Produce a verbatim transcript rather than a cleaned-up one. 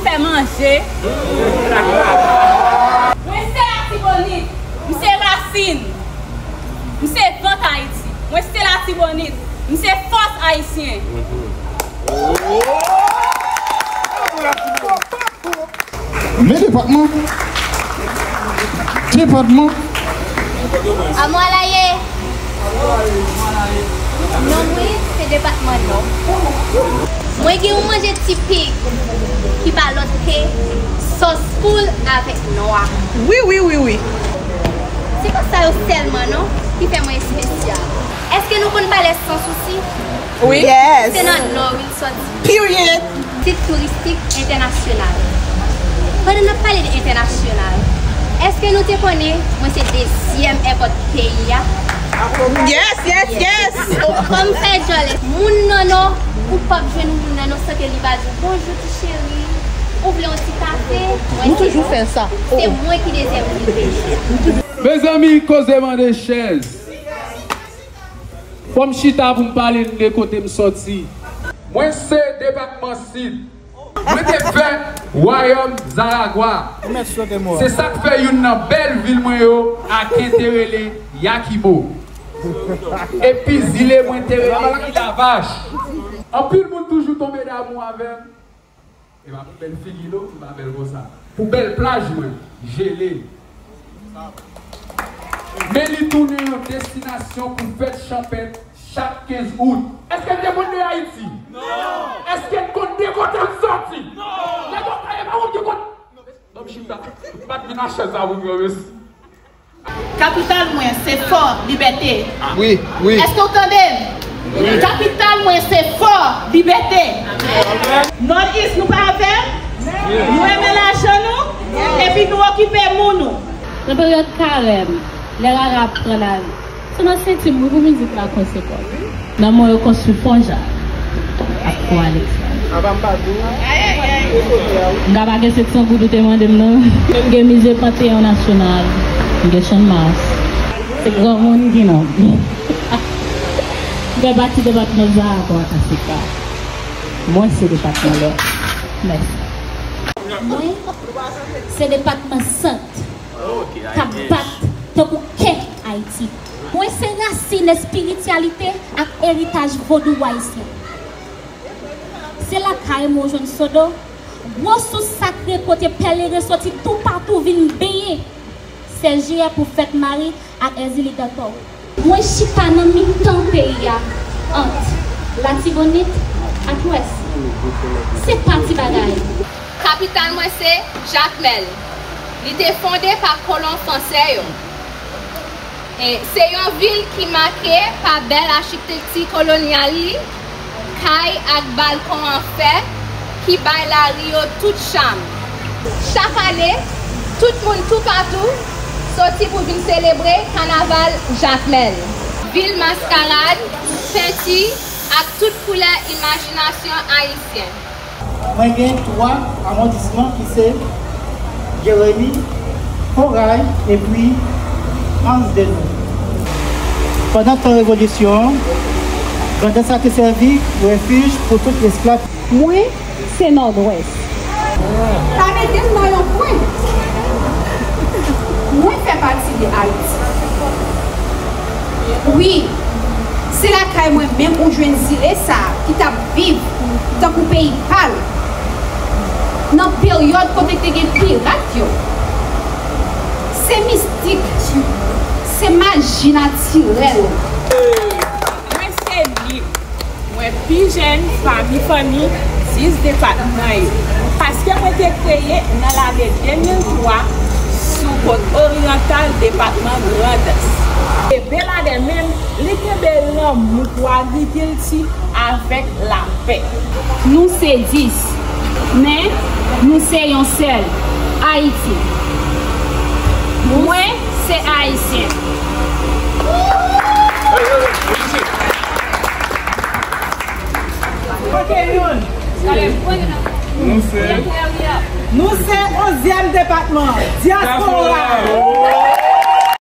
Fè manje. Mwen se Latibonit. M se rasin. M se vant Ayiti. Mwen se Latibonit. M se fòs ayisyen. Men depatman. Depatman. Amwalaye. Non mwen se depatman Nò. Mwen gen yon manje tipik ki pa lòt ke sòs poul avèk nwa. Wi, wi, wi, wi. Se pa sa yo sèlman non ki fè mwen espesyal. Èske nou konn palè Sans Souci? Wi. Yes. Se nan Nò wi l sòti. Period. Sit touristik entènasyonal. Pandan n ap pale de entènasyonal, èske nou te konnen mwen se dezyèm èpòt peyi a? Yes, yes, yes. Kòm fè djòlè, moun nan Nò, ou p ap jwenn moun nan Nò san ke li pa di w bonjou ti cheri, ou vle yon ti kafe? Mwen se bon. Se mwen ki dezyèm moun peyi a. Mezanmi, koze mande chèz. Fò m chita pou m pale n de kote m sòti. Mwen se depatman Sid. Mwen te fèt wayòm Zaragwa. Se sa k fè youn nan bèl vil mwen yo aken te rele Yakibo. Epi zile mwen te rele Ilavach. Anpil moun toujou tonbe damou avè m. E pa pou bèl figi non, m pa bèl konsa. Pou bèl plaj mwen, jele. Men li tounen yon destinasyon pou fèt chanpèt chak kenz out. Èske n te konn de Ayiti? Non! Èske n konn de kote m sòti? Non! Nèg yo pa, e pa moun ki konn. Ban m chita. M pa t vin ak chèz la pou m pran mesi. Kapital mwen se Fò Libète. Wi, wi. Èske w tande m? Wi. Kapital mwen se Fò Libète. Nòdis nou pa avè m? Nou renmen lajan nou, epi nou okipe moun nou. Nan peryòd karèm, lè rara ap pran lari, se nan senti m wi pou mizik la konsekans. Nan mwen yo konstwi Fò Jak ak Fò Aleksandre. M ka pa gen sèt san goud ou te mande m nan. M gen mize Panteyon Nasyonal, m gen Channmas. Se granmoun ki nan m. M fè pati depatman Zaragwa ak Asika. Mwen se depatman Lè. Mèsi. Mwen se depatman Sant k ap bat tankou kè Ayiti. Mwen se rasin espirityalite ak eritaj vodou ayisyen. Se lakay mwen w jwenn Sodo, gwo sous sakre kote pèleren soti toupatou vin benyen. Sèl jiyè pou fèt Mari ak Èzili Dantò. Mwen chita nan mitan peyi a, ant Latibonit ak Lwès. Se pa ti bagay. Kapital mwen se Jakmèl. Li te fonde pa kolon fransè yo. E se yon vil ki make pa bèl achitekti kolonyal li, kay ak balkon an fè ki bay lari yo tout cham. Chak ane, tout moun toupatou soti pou vin selebre kanaval Jakmèl. Vil maskarad, penti ak tout koulè imajinasyon ayisyen. Mwen gen twa awondisman ki se Jeremi, Koray epi Anse des Eaux. Pandan tan revolisyon an, Grandans la te sèvi refij pou tout esklav. Mwen se Nòdwès. Pa mete m nan yon kwen. Mwen fè pati de Ayiti. Wi, se lakay mwen menm ou jwenn zile sa a ki t ap viv tankou peyi pa l nan peryòd kote te gen pirat yo. Se mistik, se maji natirèl. Mwen se li. Mwen pi jèn pami fanmi dis depatman yo, paske mwen te kreye nan lane de mil twa sou kot oryantal depatman Grandans. E Beladè menm, li kenbe lanmou pou agrikilti avèk lapè. Nou se dis, men nou se yon sèl Ayiti. Mwen se Ayisyen. Kote youn? Nou se. Nou se onzyèm depatman, dyaspora.